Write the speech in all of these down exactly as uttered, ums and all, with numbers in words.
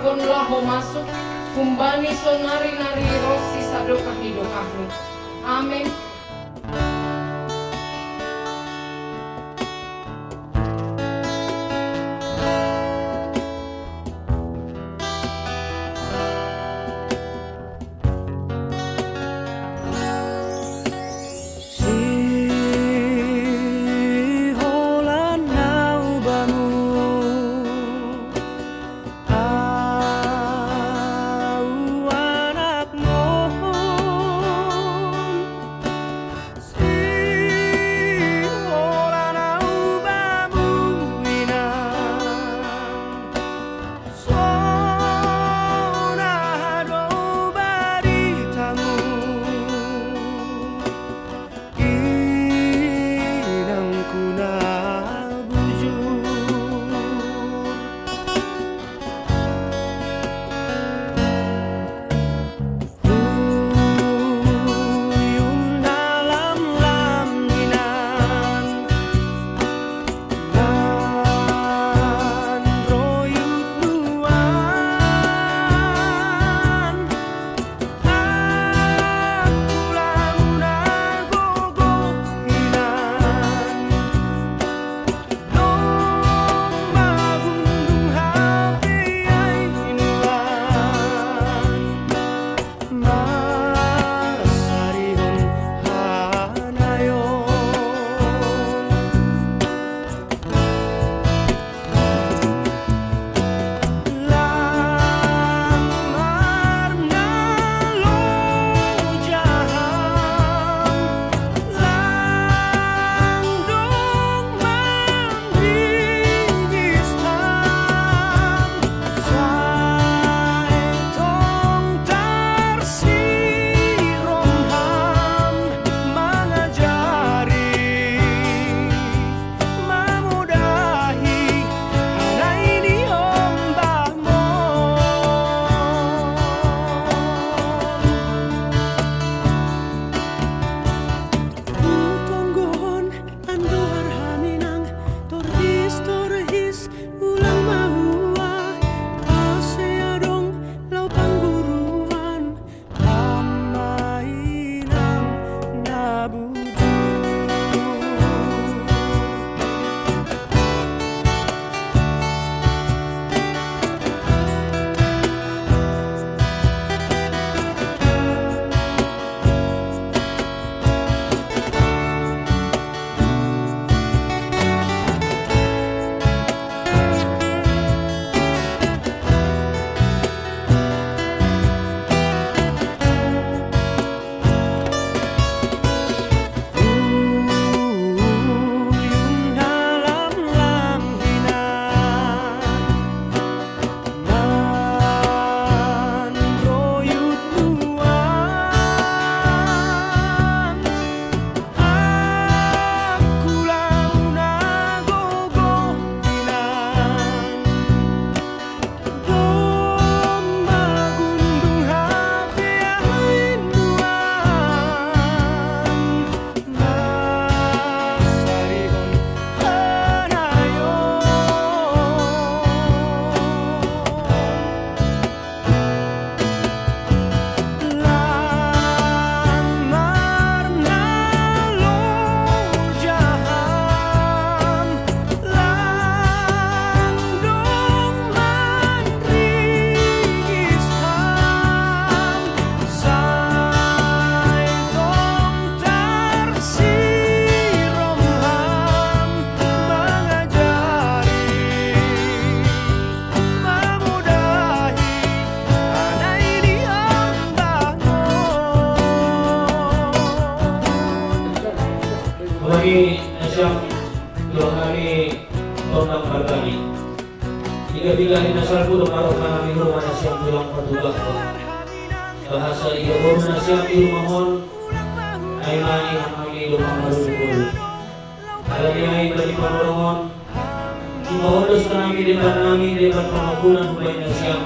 Kon laho masuk humbani sonari-nari ro sisadokah ni dokahni. Amen. Siholan na ubamu, au anakmon. Siholan na ubamu, inang. Sonari do baritamu, inangku na bujur. Uyum na lamlam, inang, manroyut nuan. Aku lamuna gogoh, inang, dong bagundung hape ai nuan. Masarihon hanayon. Lang marnalo jaham, lang dong manggigis ham, sai tong tarsirom ham mangajari, mamudahi hanayon ni ombahmon. Hutonggohon andohar ham, inang, torhis-torhis ulang mahua, ase adong laho pangguruan, amang inang na bujur. Domba gundung hape ai nuan, masarihon hanayon. Lang marnalo jaham, lang dong manggigis ham, sai tong tarsirom ham mangajari, mamudahi hanayon ni ombahmon. Apalagi nasiam, Tuhan nami, tondang margani. Piga-piga ni na salpu do parrohanami, rumah nasiam tulang patugahkon. Bahasa iboru nasiam di rumah on, ai ma inang nami do mamaruduhon. Alani ai bani panorang on, dipaondos ma nami debat nami, debat pangampunan hubaen nasiam.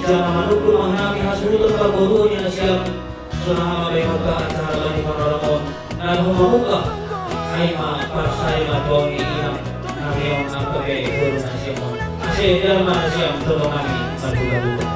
Ija ma manungkun ma nami hasuhuton parboruon ni nasiam, songon na mambaen acara bani panorang on, na laho mamungka, ai ma parsae ma tuaon ni inang nami on angka pe boru nasiam on. Jalma na siam, tolong kami, bantu-bantu.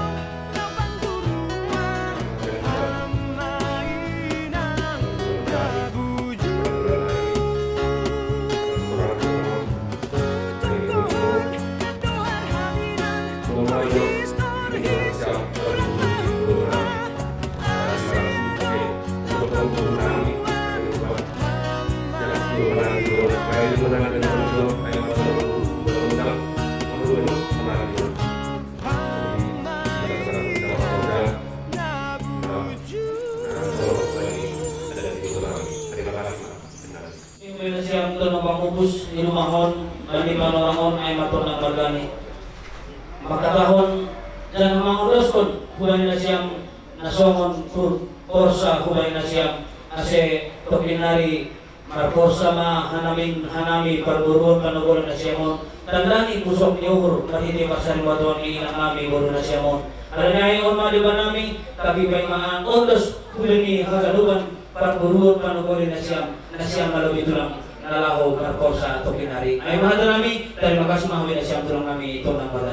Hubahen nasiam tu na pamupus ni rumah on, bani panorang on, ai ma tondang margani. Mangkatahon, janah mangondoskon hubahen nasiam na songon tu porsa hubahen nasiam, ase tongkin nari marporsa ma hanami, hanami parboruon panogolan nasiam on, tanda ni pusok ni uhur marhite parsarimaton ni inang nami boru nasiam on. Alani ai on ma Debata nami, tapi paima an ondos hubani haganupan parboruon panogolan nasiam, nasiam na lobi tulang na laho marporsa tongkin nari. Ai ma hata nami, tarima kasih ma hubahen nasiam tulang nami, tondang margani.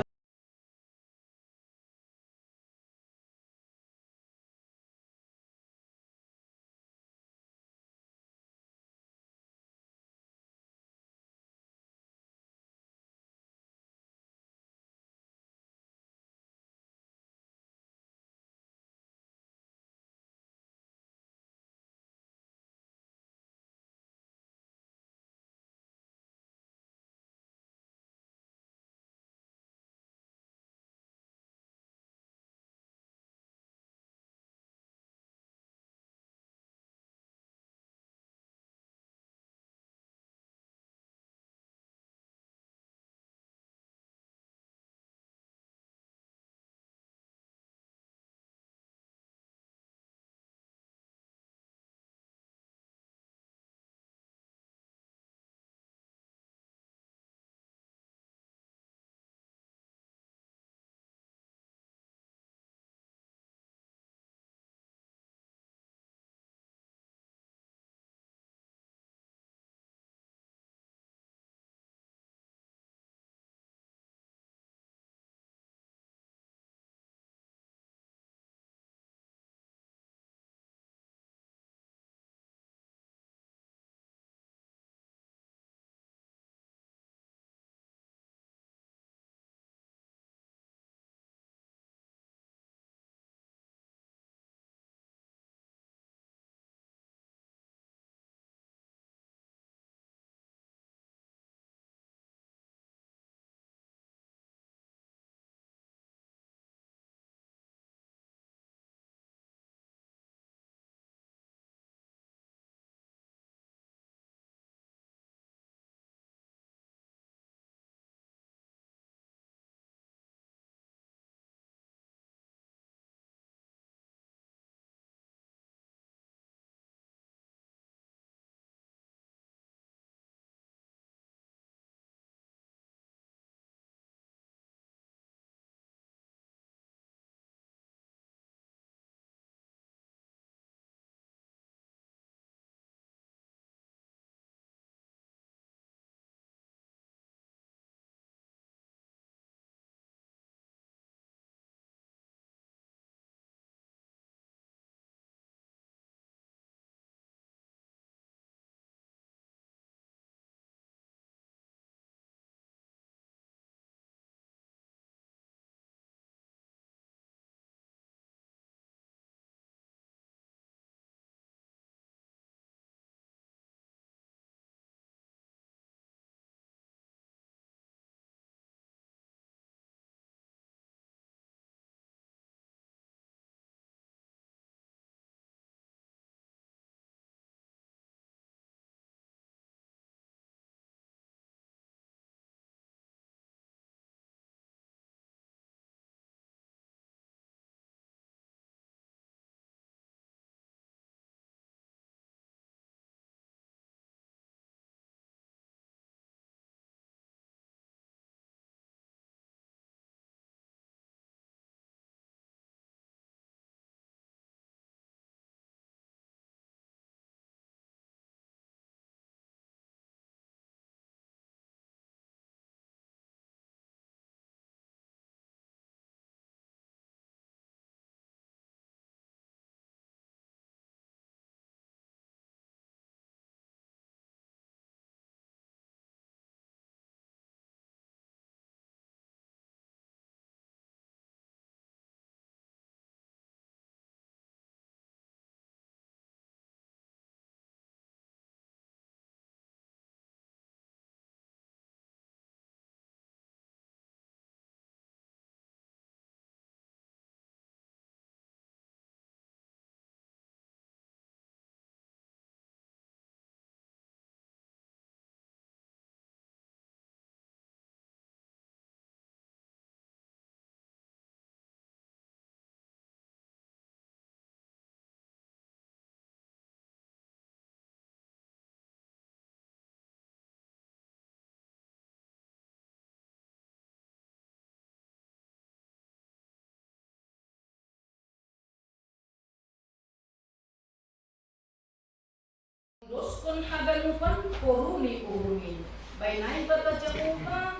Loskon haganupan poruni uhurmi, bainai bata Jakoba,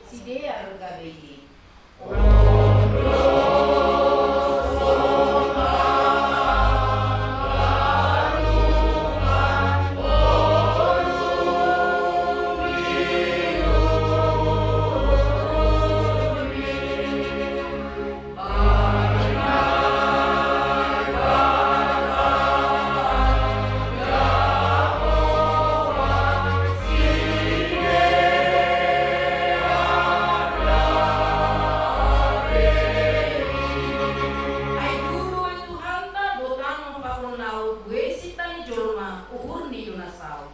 sidear gabe i. Ai guru, ai Tuhanta, do tano pakon au, buei sintani jolma, uhurni do na saut.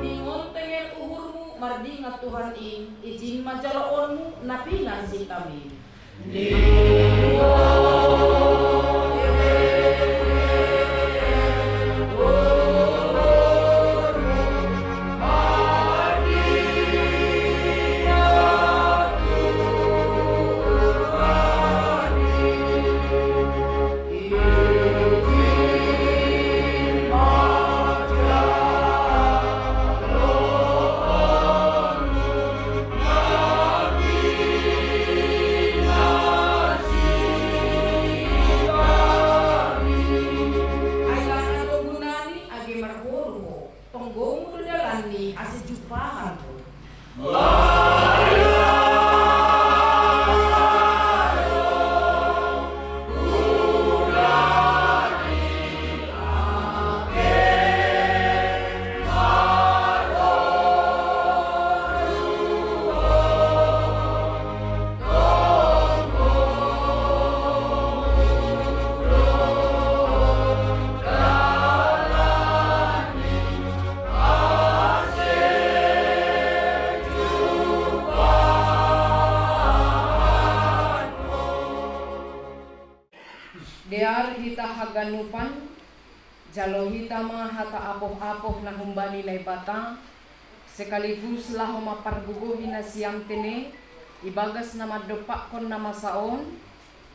Ningon tenger uhurmu mardingat Tuhan i, ijin ma jaloonmu na pinarsintamu i. Ai lana do gunani age marboru ho, tonggomu do dalanni ase jumpahan ho. Dear hita haganupan, jalo hita ma hata apoh-apoh na humbani Naibata, sekaligus laho mampargogohi nasiam tene, ibagas na mandompakkon na masa on,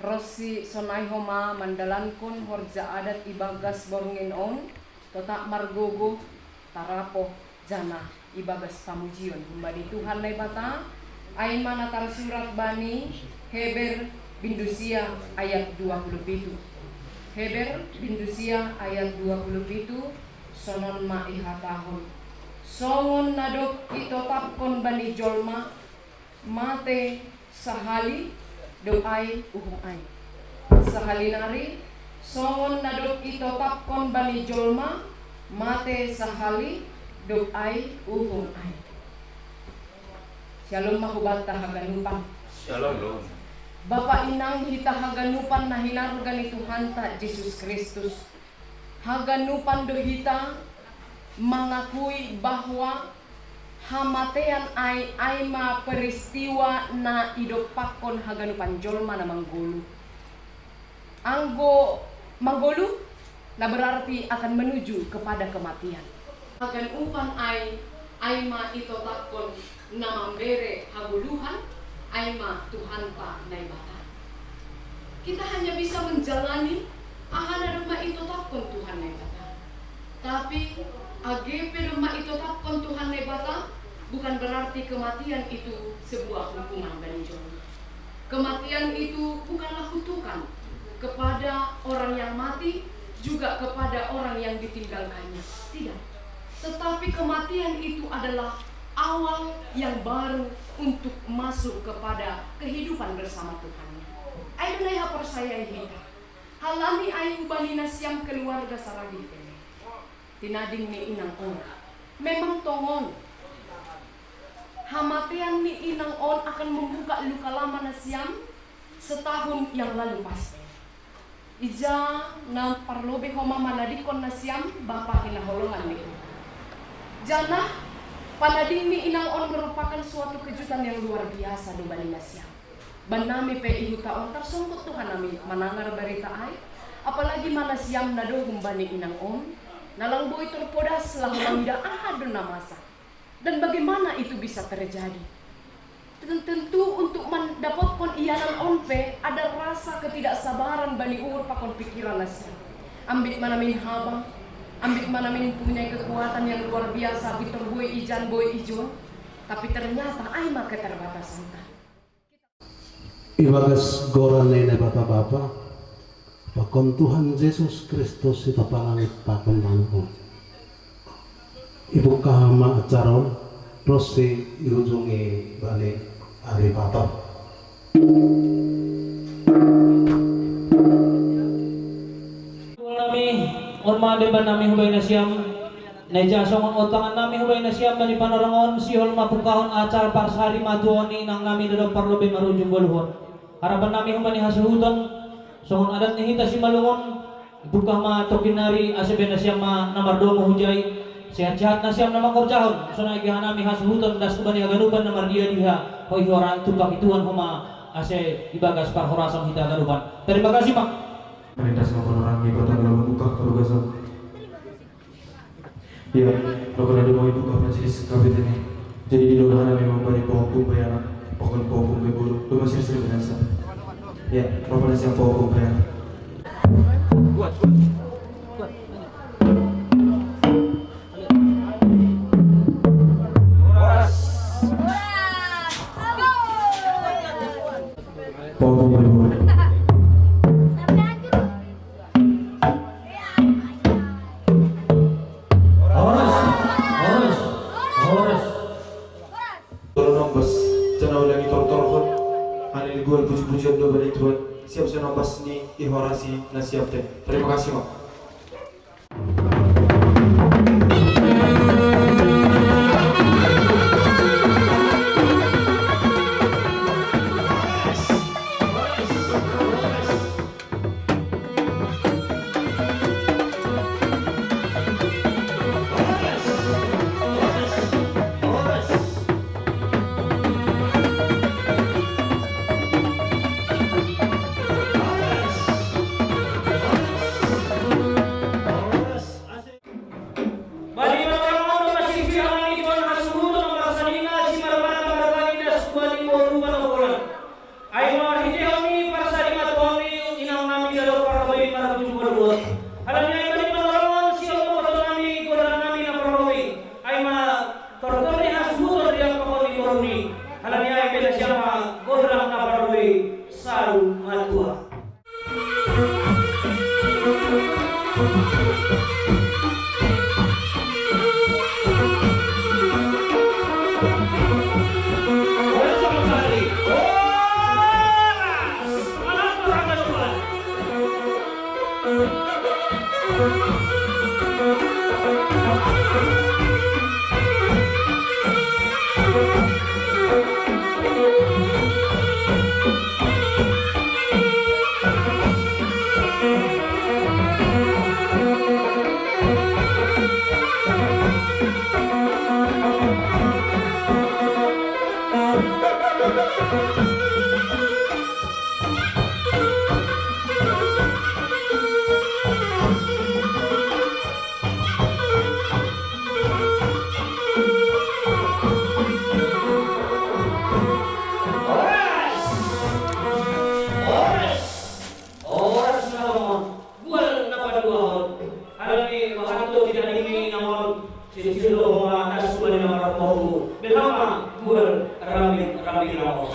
ronsi sonai homa mandalankon horja adat ibagas borngin on, totap margogoh, tarapoh, janah ibagas pamujion humbani Tuhan Naibata, ai ma na tarsurat bani Heber bindu sia ayat dua puluh pitu. Heber bindu sia ayat dua puluh pitu, sonon ma ihatahon: Songon na dob itotapkon bani jolma, mate sahali dob ai uhum ai. Sahali nari, songon na dob itotapkon bani jolma, mate sahali dob ai uhum ai. Syalom ma hubanta haganupan. Syalom. Bapa inang hita haganupan na hinarga ni Tuhanta Jesus Kristus. Haganupan do hita mangakui bahwa hamatean ai, ai ma peristiwa na idompakkon haganupan jolma na manggoluh. Anggo manggoluh, na berarti akan menuju kepada kematian. Haganupan ai, ai ma itotapkon na mambere hagoluhan, ai ma Tuhanta Naibata. Kita hanya bisa menjalani aha na domma itotapkon Tuhan Naibata. Tapi age pe domma itotapkon Tuhan Naibata, bukan berarti kematian itu sebuah hukuman bagi jolma. Kematian itu bukanlah kutukan kepada orang yang mati, juga kepada orang yang ditinggalkannya. Tidak. Tetapi kematian itu adalah awal yang baru untuk masuk kepada kehidupan bersama Tuhan. Ai do na ihaporsayahi hita. Halani ai hubani nasiam keluarga Saragih tene, tinading ni inang on. Memang tongon, hamatean ni inang on akan membuka luka lama nasiam setahun yang lalu pasti. Ija na parlobei homa manadingkon nasiam, Bapa hinaholongan ni Tuhan. Jana, panading ni inang on merupakan suatu kejutan yang luar biasa do bani nasiam. Bannami pe i huta on tarsonggot do hanami manangar barita ai, apalagi ma nasiam na do humbani inang on, na lang boi torpodas laho mangidah aha do na masa. Dan bagaimana itu bisa terjadi? Tentu untuk mandapotkon ianan on pe ada rasa ketidaksabaran bani uhur pakon pikiran nasiam. Ambit ma namin haba, ambit ma namin punya kekuatan yang luar biasa, boi torboi ijan boi ijon, tapi ternyata ai ma keterbatasan ta. Ibagas goran ni Naibata Bapa, pakon Tuhan Jesus Kristus sitapa langit pakon manungkun. Ibuka ma acara on, ronsi iujungi bani ari Pator. Nami, on ma deban nami hubaen nasiam, na ija songon ontangan nami hubaen nasiam bani panorang on, sihol ma pungkahon acara parsari matuaon ni inang nami na dob parlobei marujung ngoluhon. Harapan nami humbani hasuhuton, songon adat ni hita Simalungun, buka ma tongkin nari ase baen nasiam ma na mardomu hujai, sehat-sehat nasiam na mangkorjahon, sonai gaha nami hasuhuton das hubani haganupan na mardia-dia, ho ihora tumpak i Tuhan homa ase ibagas parhorasan hita haganupan. Terima kasih ma. Melintas ma panorang ni kota dalam buka perugasan. Ia, no kada do mau ibu kapa jenis kabit ini. Jadi di luar hana memang bani pohon pun bayana, pohon pohon pun bebulu, lu masih sering biasa. Ia, apa nasi yang pohon pun bayana? Kuat, kuat. Kuat. Horas. Horas. Horas. Horas. Horas, horas, horas. Tolong bas, jangan ulangi tor-tor hon. Anil gual puji-pujian doa dari Tuhan. Siap saya nambas ni ihorasi na siap teh. Terima kasih, Mak. Bani panorang on do masihol hami tuan hasuhuton parsadingan simarmata marbagi das hubani boru panopolan. Ai marhitehon ni parsadi matuami inang nami dalo parlobei marujung boru on. Halani ai bani panorang on sihol ma boto nami goran nami na parlobei. Ai ma tortor ni hasuhuton di angka on di boru ni. Halani ai bena siapa goran na parlobei saru matua. Horas! Horas! Horas na tongon, gual na paduahon. Halani bahanto di daging ni inang on, sisir do homa das hubani na marpohu. Belama gual rambing-rambing na on.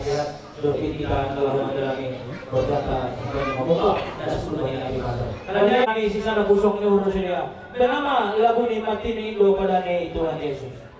akhirat, dapit kita kalawan dalam ini, berkata, dan membuka, dan seluruhnya di mata. Karena ini sisa na busong ni urus dia. Kenapa lagu ni mati ni lo pada ni Tuhan Yesus?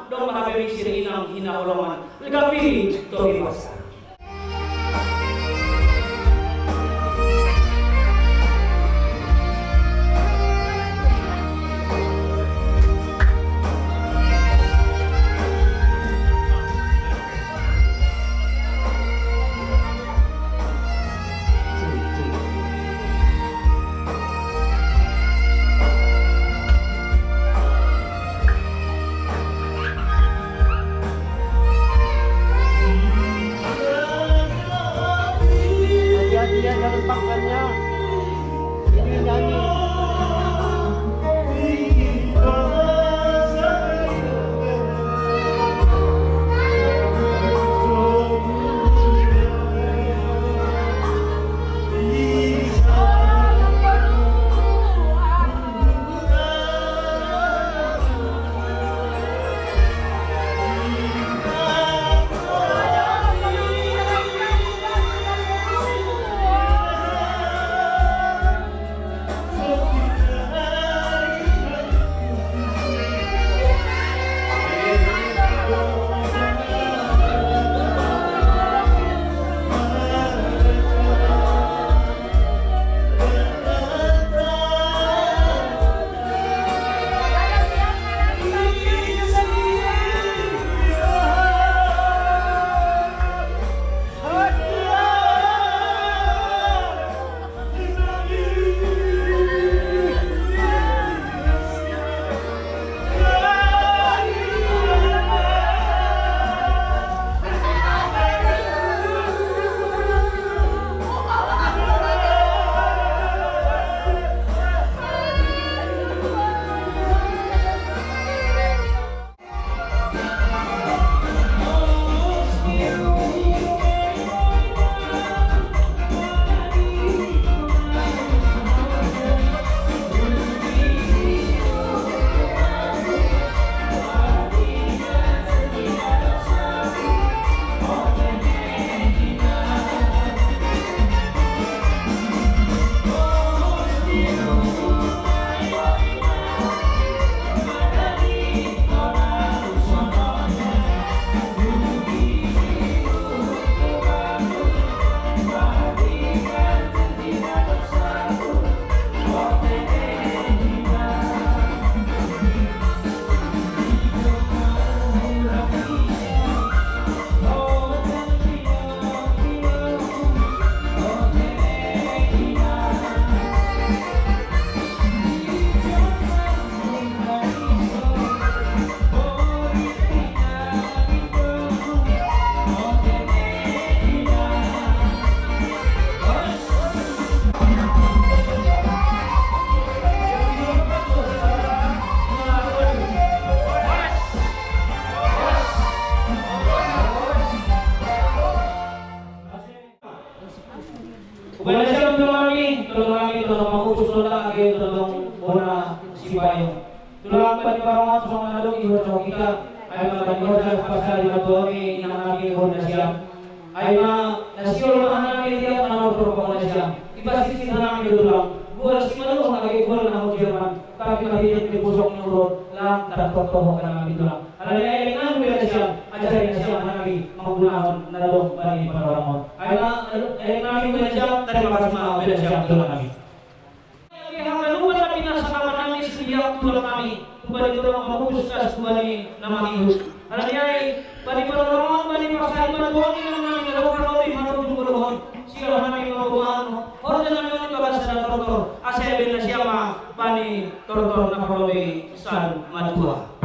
Dong mahabari siri inang hinaholongan. Lekapi tobi masa. Hati-hati ya, jangan pangkannya. Ini nyanyi. Ubana siam tulang ami, tulang ami, tulang mamutus tulang age, tulang bona sipayung. Tulang pani parongan songon na dong ihurjahon hita, ai ma pani horja pasari matuami inang ami bona siam. Ai ma na siol ma hanami riat na marturpok na siam. Ipasisi hanami do tulang, bual simaluhon age bual na hu Jerman. Tapi marhite ni pusok ni Uron, lang tartotohon hanami tulang. Alani ai inang bela siam, ajari na siam hanami manggunahon na dong bani panorangon. Ai ma, ai inang bela siam, tarima kasih ma bela siam tulang nami. Age haganupan na pinasangkapan nami sian tulang nami, bani tulang mamutus das bani na mangihut. Alani ai, bani panorangon, bani pasahat matuami inang nami na dong harobi manogu tu golohon, sian hanami manggogohon. Horja nami on di bagasan na tortor, asa ibaen na siam ma bani tortor na harobi saur matua.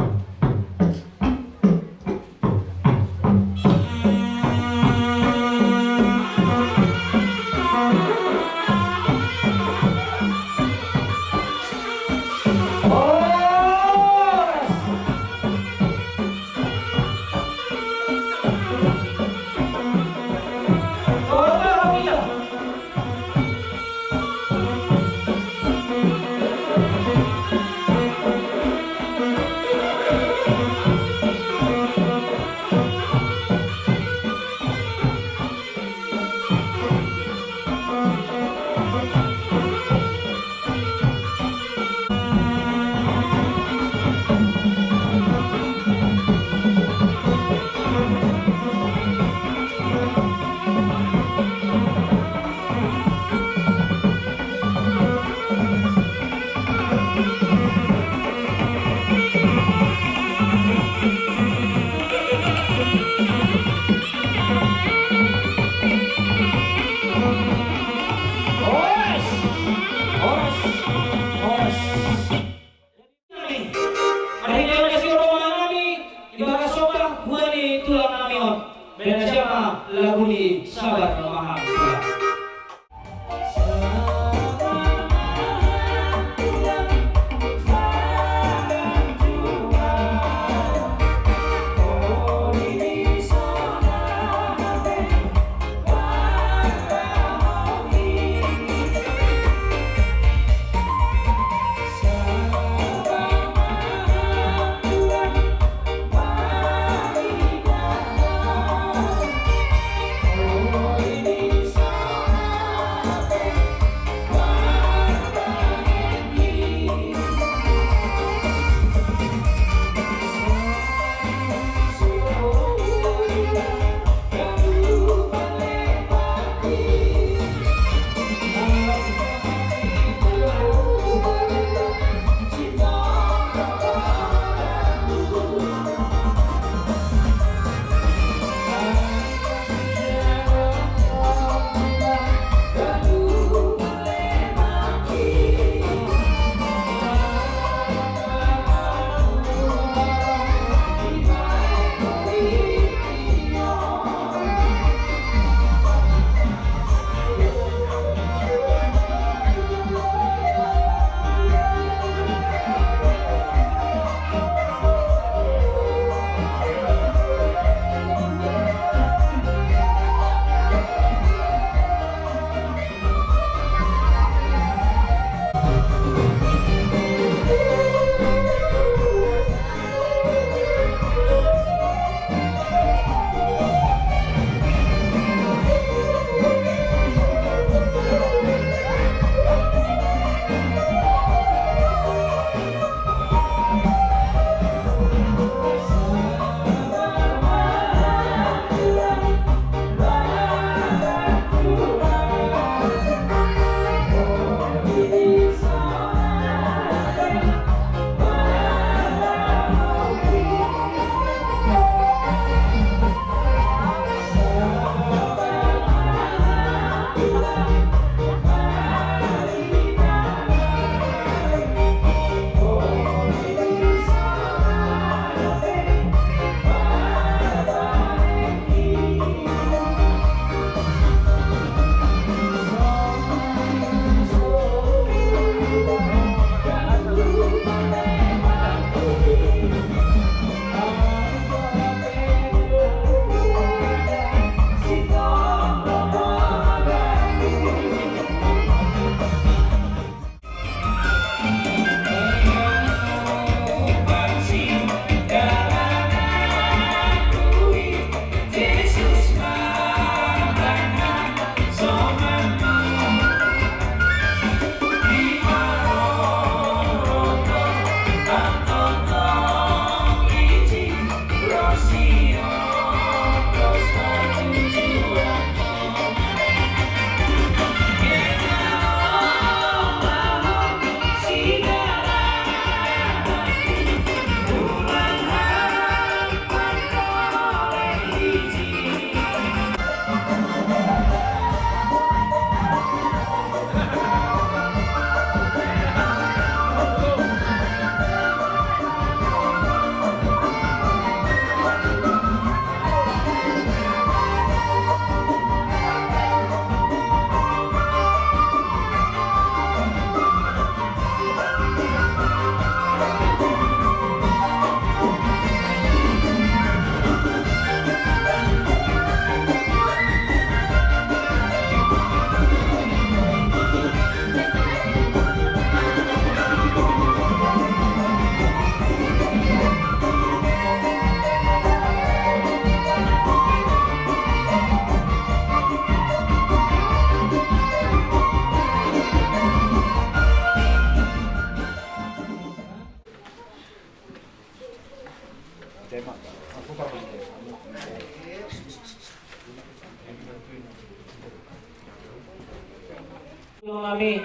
Kasomba huani tulang nami on. Baen hamu ma lagu ni Sabar Mahal. Tulang nami,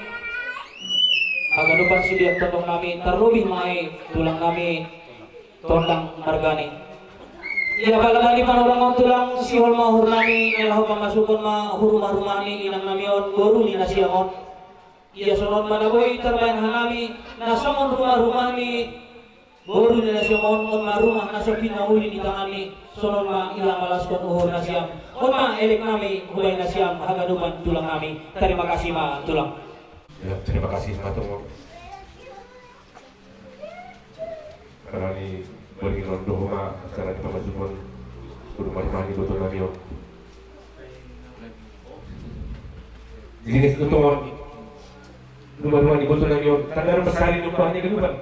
haganupan si dia tondong nami, tarlobih ma i tulang nami Tondang margana. Ia pala bani panorang on tulang, sihol ma uhur nami, na laho pamasukon ma hu rumah-rumah ni inang nami on, boru ni nasiam on. Ia songon on ma na boi tarbaen hanami, na songon rumah-rumah ni Boru ni nasiam on, on ma rumah na so pinanguli ni tanganni, songon ma ia malaskon uhur nasiam, on ma elek nami hubaen nasiam haganupan tulang nami. Tarima kasih ma tulang. Ya, terima kasih ma tulang. Karani bagi rondo homa acara di pamasukan rumah mani boto nami on. Jenis tutongon rumah mani boto nami on. Tanda rumah sari numpah ni kedupan.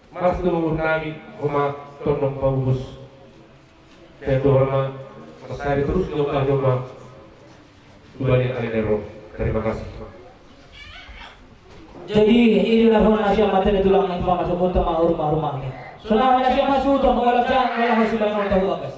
Mas tu umur nami homa tondong paubus. Dan doa ma masari terus nyokah nyokah. Kembali kali dero. Terima kasih. Jadi inilah hona siapa tadi tulang yang masuk kota mau rumah rumahnya. Sonang na siapa sudah mengalap jangan kalau masih banyak tahu bagas.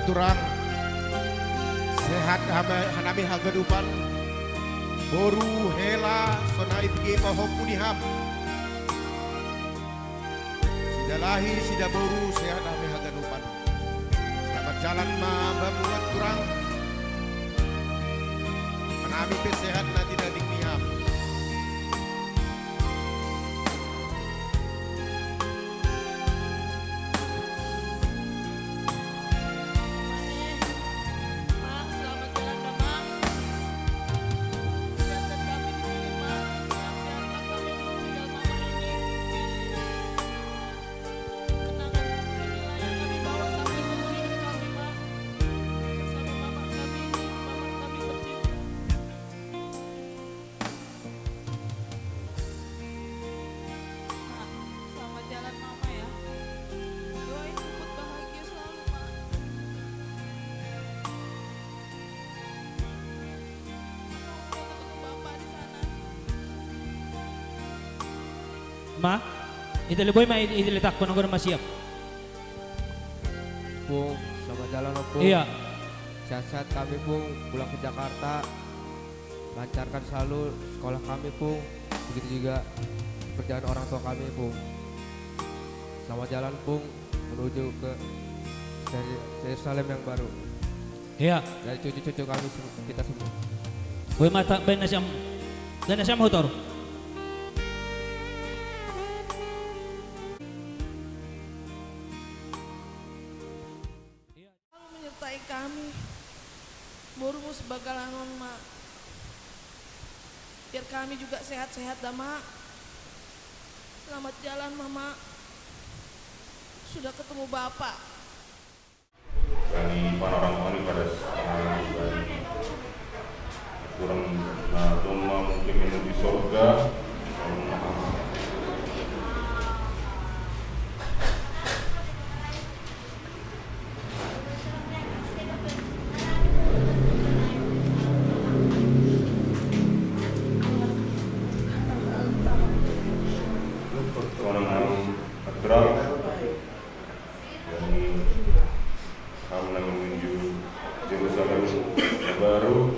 Turang sehat hama-, hanami hagadupan. Boru hela sonai pige pahompu ni ham. Sida lahi, sida boru sehat hami hagadupan. Selamat jalan ma bamuat turang. Hanami pe sehat na di daging ni ham. Mak, selamat jalan dah, Mak. Sehat-sehat kami di sini, Mak. Sehat-sehat kami di tinggal Mama ini. Kenangan inilah yang kami bawa sampai seumur hidup kami, Mak. Bersama Mama kami ini, Mama kami tercinta. Mak, selamat jalan Mama ya. Doain Puput bahagia selalu, Mak. Mama udah ketemu Bapak di sana. Ma, ita le boy ma, ita le takko na gora masiap. Pung, selamat jalan, Pung. Iya. Sehat-sehat kami, Pung, pulang ke Jakarta. Lancarkan selalu sekolah kami, Pung. Begitu juga pekerjaan orang tua kami, Pung. Selamat jalan, Pung, menuju ke Jer-, Yerusalem yang baru. Iya. Dari cucu-cucu kami sem-, kita semua. Woi, mata, ben na siam, ben na siam motor. Selalu menyertai kami. Boru mu sebagalanon, Mak. Biar kami juga sehat-sehat dah, Mak. Selamat jalan, Mama. Sudah ketemu Bapak. Kami panorang kami pada saat kurang, nah, cuma mungkin menuju surga. Orang yang terbang, dan kami menuju Yerusalem yang baru.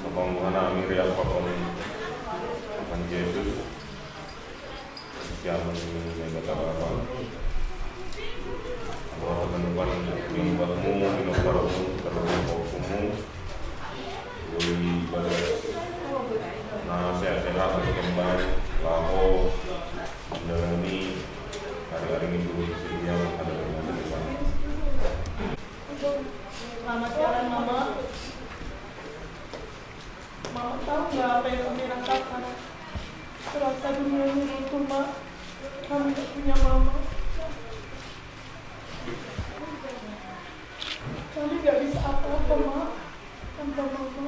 Sapang buhana ami rial pakon Tuhan Yesus. Siapa yang kata apa? Bahwa teman-teman yang buatmu, yang baru, terlalu hukumu. Ui, bagas. Nah, sehat-sehat, berkembang, laho, menjalani hari-hari minggu yang ada di masa depan. Selamat jalan, Mama. Mama tahu nggak apa yang kami rasakan? Terasa dunia ini runtuh, Mak. Kami nggak punya Mama. Kami nggak bisa apa-apa, Mak. Tanpa Mama.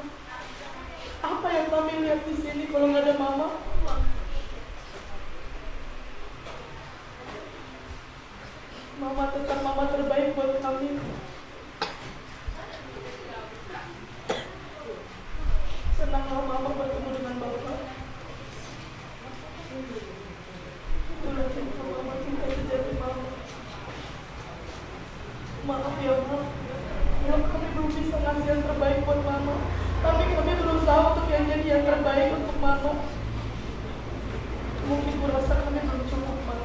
Apa yang kami lihat di sini kalau nggak ada Mama? Mama tetap Mama terbaik buat kami. Senanglah Mama bertemu dengan Bapak. Itulah cinta Mama, cinta sejati Mama. Maaf ya, Ma. Ya, kami belum bisa ngasih yang terbaik buat Mama. Tapi kami berusaha untuk yang jadi yang terbaik untuk Mama. Mungkin kurasa kami belum cukup, Ma.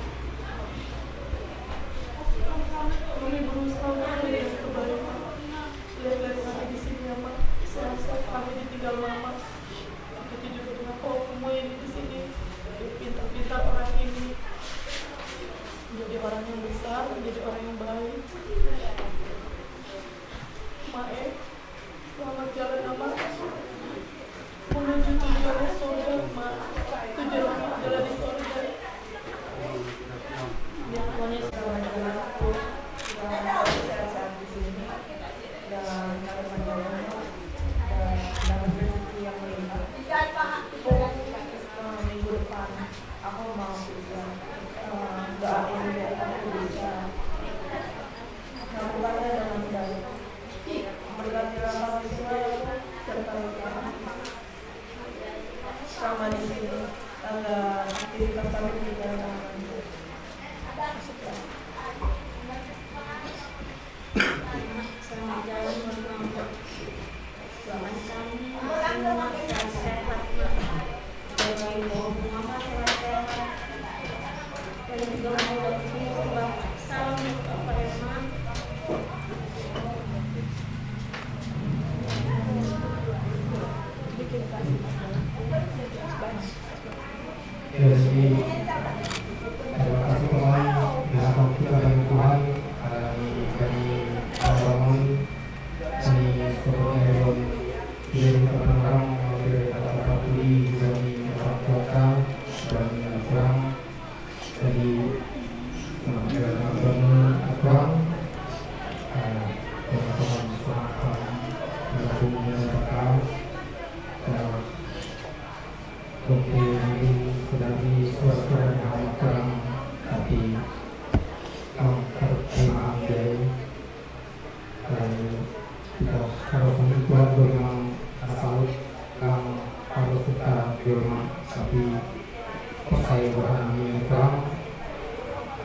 Kami berusaha untuk yang terbaik, Ma. Lihat-lihat kami di sini ya, Ma. Sehat-sehat kami ditinggal Mama. Begitu juga dengan Opumu ini di sini. Pintar-pintar orang ini. Menjadi orang yang besar, menjadi orang yang baik. Ma, eh, selamat jalan, Ma. Menuju tujuan surga, Ma. Tujuan adalah di surga. Ya, pokoknya selamat jalan, Ma. Selamat jalan di sini. Dan selamat jalan, Ma. Dan dapat rezeki yang melimpah. Eh, minggu depan aku mau, eh, doain biar aku bisa melakukannya dengan baik. Berkatilah kami semua, ya Allah, sertai kami. Tanggal aktivitas kami di dalam. Doakan kami semua sehat, Mak. Dan ibu mama sehat-sehat. Dan juga mau lebih salam untuk Bapak ya, Mak. Jadi, terima kasih Tuhan, harapan kita dari Tuhan, eh, ini dari Abang, ini sebenarnya belum, jadi kita orang, eh, dari kata-kata tuli, dari orang tua, dari orang, jadi, eh, dari orang, eh, teman-teman semua, eh, dari dunia, eh, Oke, ini sedang di suara-suara yang amat kurang, tapi, um, terima kasih. Dan kita harus mengikuti memang asal yang harus kita terima, tapi percaya Tuhan ini kurang,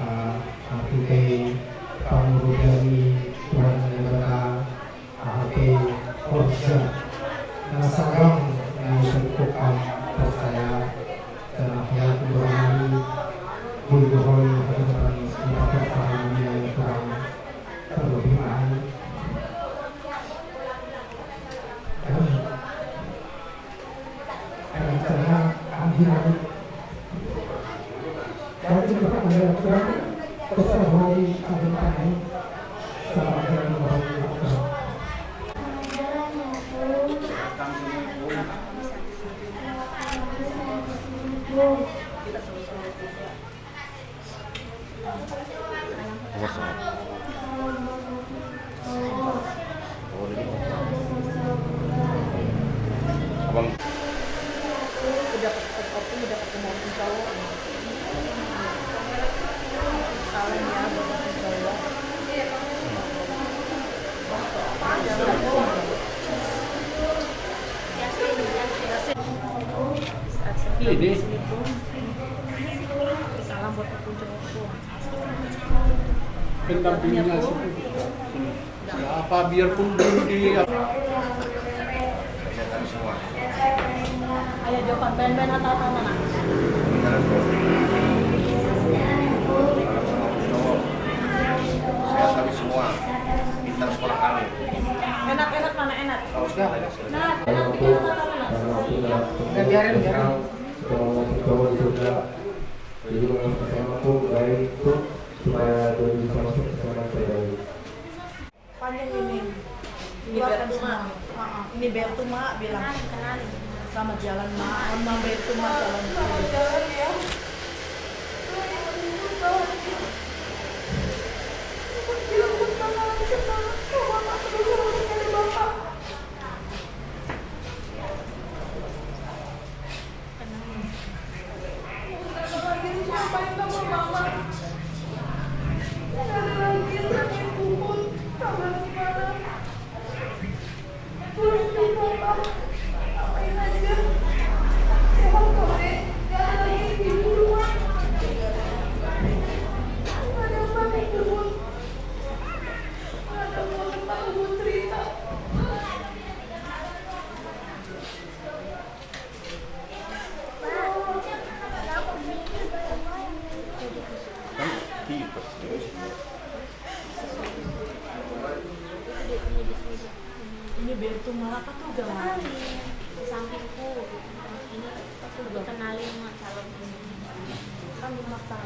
uh, nanti kamu berani Tuhan yang berkata, Ate, Orja, Nasagang, Naisentukan, Persaya, Tanahya, Kuburani, Bulgohoi, Hadapan, Napakarsahan, Nilai Terang, Terlebih Mahal. Rencana akhir. Kalau kita ada aturan, terserah hari ada panen, sama ada yang mau aturan. Awas, Mak. Oh, ini. Abang. Udah ketemu, udah ketemu orang cowok. Salam ya buat orang cowok. Saat ini. Salam buat orang cowok. Pendampingnya siapa? Biarpun belum di. Sehat semua. Ayo, Joko, ben-ben atau apa, Mama? Sehat semua. Sehat kami semua. Pintar sekolah kami. Enak, enak, mana enak? Nah, enak, bikin apa, Mama? Udah, biarin, biarin. Kalau mau coba di surga, jadi mau S M A tuh baik tuh supaya dia bisa masuk S M A yang terbaik. Panjang ini. Ini Bertu, Mak. Ini Bertu, Mak, bilang. Kenalin, kenalin. Selamat jalan, Mak. Emang Bertu, Mak, jalan. Selamat jalan ya. Ini Bertu, Mak, apa tuh, Gal? Sampingku. Ini aku kenalin, Mak, calon ini. Kan Mak apa?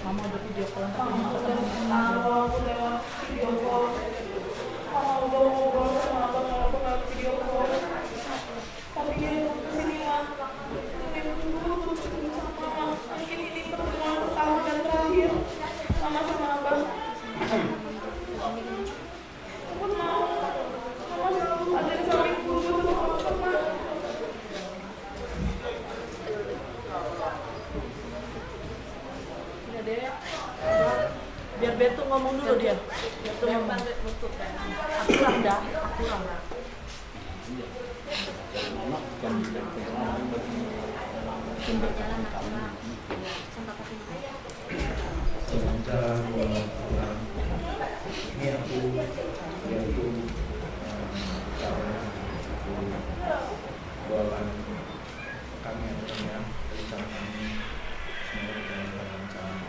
Mama udah video call, tapi Mama udah kenal, aku lewat video call. Mama udah ngobrol sama abang, walaupun lewat video call. Tapi dia mau ke sini, Mak. Dia tunggu, tunggu sama Mama. Mungkin ini pertemuan pertama dan terakhir Mama sama Abang. Aku mau Mama selalu ada di sampingku, buat sama Abang, Mak. Udah deh. Biar Bertu ngomong dulu dia. Biar Aku dah, aku dah. Anak bukan bidang penerbangan, berarti dalam tindakan utama. Jalan, jalan, jalan. Ini aku, yaitu, eh, doakan kami, yang rencana kami, semoga kita dalam rencana.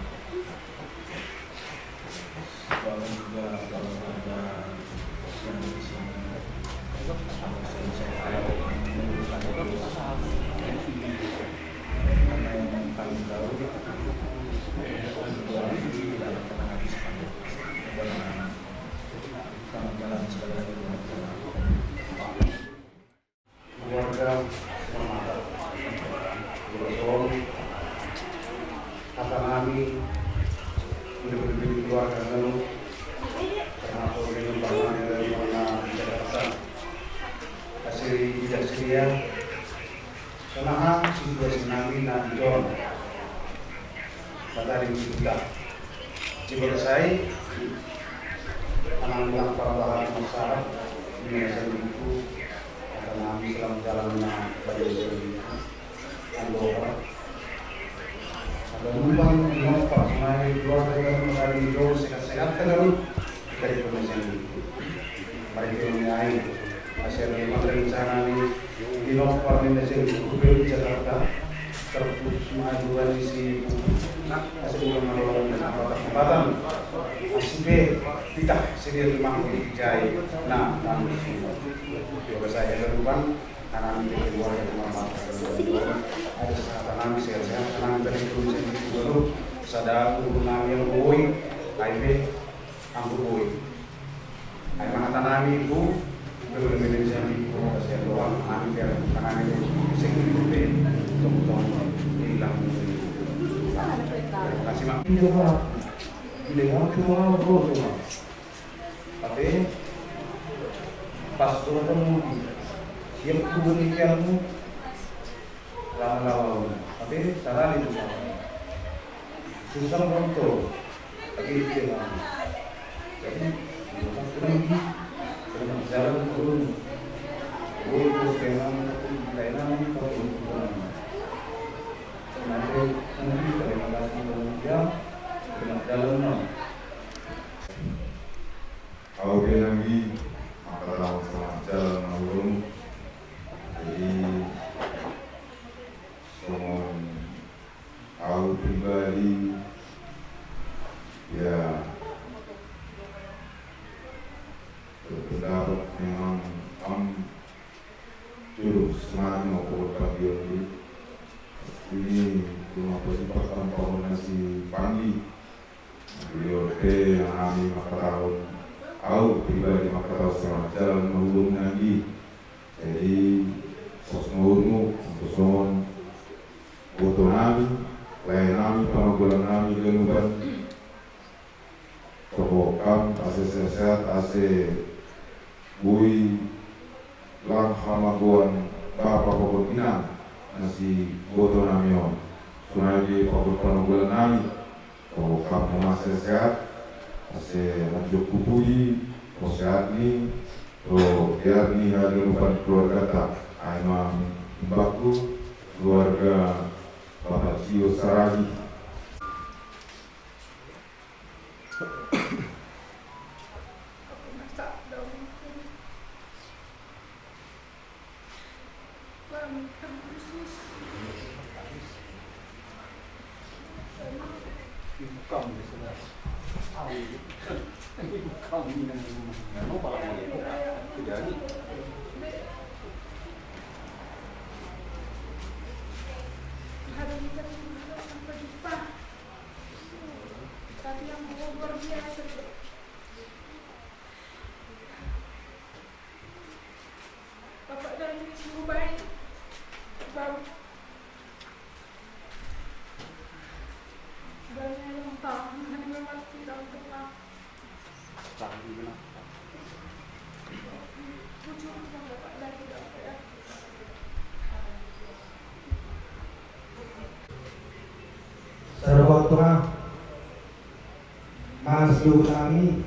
Doakan juga kalau ada yang di sini, kalau saya, saya, karena yang paling jauh, doa di dalam kata habis, dan kita menjalani segala hal dengan keluarga semata. Kebetulan kata nami, untuk menjadi keluarga kami, termasuk dengan Bang Nani dari mana Jakarta. Hasil tidak sedia, sonaha situasi nami na John. Batari kita. Di Bagasai, anak-anak para bahan masyarakat, ini saya itu, kata nami selama jalan na baju itu. Ando apa? Ada numpang, numpang, mai keluarga kan, dari jauh sehat-sehat kan, kita di Indonesia ini. Mari kita mulai. Masih ada lima rencana nih. Di nomor ini saya di Jakarta. Terputus maju dari si Masih belum ada kesempatan. Masih be, kita sendiri rumah di Jai. Nah, nah, coba saya ada lubang, kanan di keluar dari rumah. Ada saat tanam sehat-sehat, tanam dari turun saya di dulu. Sadar turun yang boy, I B, anggur boy. Ay, mga tanami po, pero may mensahe po kasi ang doon, ang aming pera, ang aming security, tungkol, ilang, kasi ma-, Hindi ka pa, hindi ka pa, tumawag ko, tumawag. Tapi, pastor ka mo, siya po ni kaya mo, lama-lama mo. Tapi, sarali mo siya. Susang mo to, lagi siya lang. Jadi, bukan lagi, terus jalan turun. Uy, terus kailangan, kailangan pa rin. Siyempre, hindi ka rin makasama ng diyan, pinagdala mo. Aw, pinanggi, makatawa sa jalan ng ulong. Jadi, someone, aw, pribadi, ya, berpendapat memang am, juru, semangat mau kuat pagi ini. Ini cuma pagi pertama tahun nasi pagi. Beliau te nami makatawa, au pribadi makatawa sama jalan mahulung nagi. Jadi, pos mahulung, pos mohon, boto nami, layan nami, pamagulang nami, ganuban. Toko kam, ase sehat-sehat, ase bui lang hamaguan bapa pokon ina, nasi boto nami on. Sunai di pokon pamagulang nami. O kamu masih sehat, masih hanjuk kupudi, o sehat ni, o biar ni hanya lupa keluarga ta, aima baku, keluarga Bapak Tio Saragi. Tapi yang luar biasa. Bapak dari suruh baik. Baru. Banyak yang tahu, hanya memang tidak pernah. Tahu juga. Bujur dengan Bapak lagi, Bapak, ya. Sarwa' tonga, mas do nami,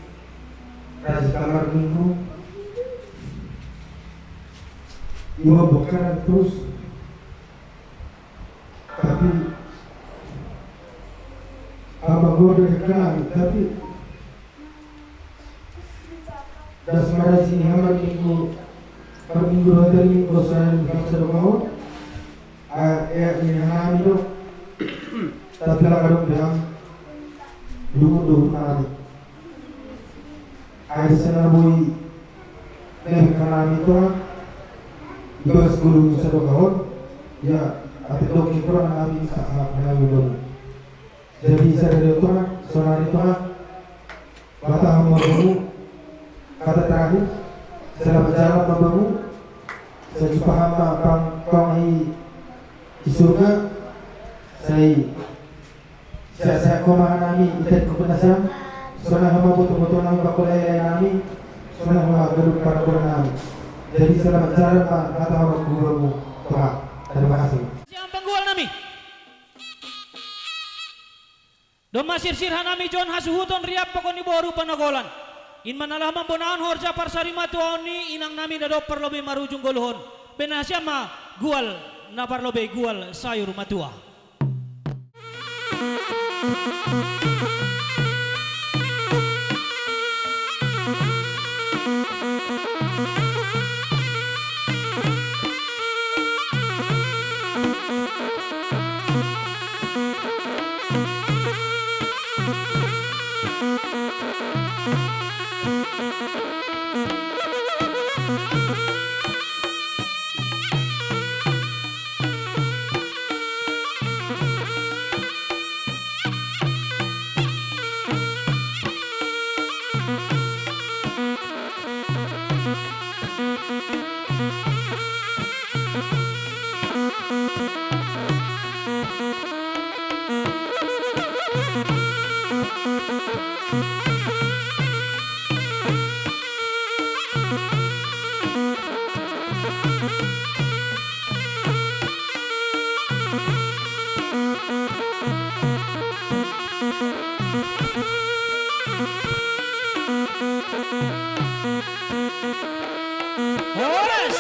Iwa bukan terus. Tapi apa gua udah kenal, tapi das mara sini hamar minggu, per minggu, hotel minggu, saya di pasar mau. Ah, ya, ini hami do. Tapi lah kadang bilang, dulu, dulu, nanti. Ai sana bui, ne kanami toha, ibas guru musa do kahon, ya, ate doki pura nami sa, sa, nami do. Jadi, sadari toha, sonari toha, bata hamba bamu, kata terakhir, selamat jalan bamu, saya jumpa hamba pang tong i, i surga, saya Sa, sa, koma nami, itet ko penasiam, sona hama boto-boto nami, bakula nami, sona hama gedung para guru nami. Jadi selamat jalan, Pak, mata hama guru toha. Terima kasih. Siang penggual nami. Don masirsir hanami jon hasuhuton riap pokoni boru panagolan. In manala mambonaon horja parsari matua on ni inang nami na dob parlobe marujung goluhon. Penasiam ma gual na parlobe gual sayur matua. Horas.